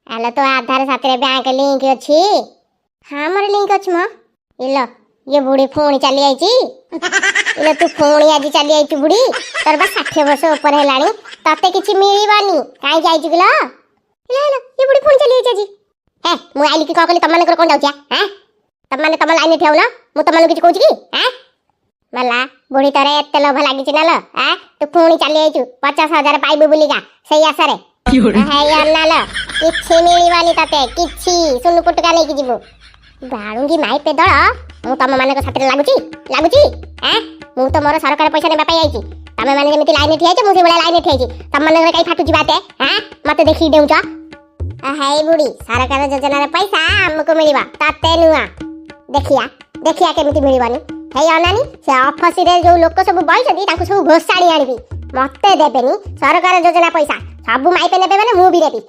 ଆଲୋ, ତୋ ଆଧାର ସାଥିରେ ବ୍ୟାଙ୍କ ଲିଙ୍କ ଅଛି? ହଁ, ମୋର ଲିଙ୍କ ଅଛି ମ। ଇଲୋ, ଇଏ ବୁଢୀ ପୁଣି ଚାଲି ଯାଇଛି। ଇଲୋ, ତୁ ପୁଣି ଆଜି ଚାଲି ଯାଇଛୁ ବୁଢୀ? ତୋର ବା 60 ବର୍ଷ ଉପରେ ହେଲାଣି, ତତେ କିଛି ମିଳିବନି। କାହିଁ ଯାଇଛୁ କିଲୋ? ଇଲୋ ଇଲୋ, ଇଏ ବୁଢୀ ପୁଣି ଚାଲି ଯାଇଛି ଆଜି। ହେ, ମୁଁ ଆଇଲି କି କଣ କଲି, ତମମାନଙ୍କର କଣ ଯାଉଛି? ଆଁ, ତମମାନେ ତମ ଲାଇନରେ ଠିଆ ହଉନ। ମୁଁ ତମମାନଙ୍କୁ କିଛି କହୁଛି କି? ଆଁ, ମଲା ବୁଢୀ, ତୋର ଏତେ ଲୋଭ ଲାଗିଛି ନା ଲୋ? ଆଁ, ତୁ ପୁଣି ଚାଲି ଯାଇଛୁ 50,000 ପାଇବୁ ବୁଲିକା ସେଇ ଆଶାରେ। ହେଇ ଅନାଲ, କିଛି ମିଳିବନି ତତେ କିଛି, ସୁନୁ ପୁଟୁକା ନେଇକି ଯିବୁ। ବାଳୁଙ୍ଗି ମାଇପେ ଦଳ, ମୁଁ ତମ ମାନଙ୍କ ସାଥିରେ ଲାଗୁଛି ଲାଗୁଛି? ଆଁ, ମୁଁ ତ ମୋର ସରକାର ପଇସା ନେବା ପାଇଁ ଆଇଛି। ତମେ ମାନେ ଯେମିତି ଲାଇନରେ ଠିଆ ହେଇଛ, ମୁଁ ସେଇଭଳିଆ ଲାଇନରେ ଠିଆ ହେଇଛି। ତମ ମାନଙ୍କର କାଇଁ ଫାଟୁଛି ବାତେ? ଆଁ, ମତେ ଦେଖିକି ଡେଉଁଛ? ହେଇ ବୁଢୀ, ସରକାର ଯୋଜନାର ପଇସା ଆମକୁ ମିଳିବ, ତତେ ନୁହଁ। ଦେଖିଆ ଦେଖିଆ, କେମିତି ମିଳିବନି। ହେଇ ଅନାନି, ସେ ଅଫିସରେ ଯୋଉ ଲୋକ ସବୁ ବଇଛନ୍ତି, ତାଙ୍କୁ ସବୁ ଘୋଷାଡ଼ି ଆଣିବି। ମତେ ଦେବେନି ସରକାର ଯୋଜନା ପଇସା? ସବୁ ମାଇପେ ନେବେ ମାନେ ମୁଁ ବି ନେବି।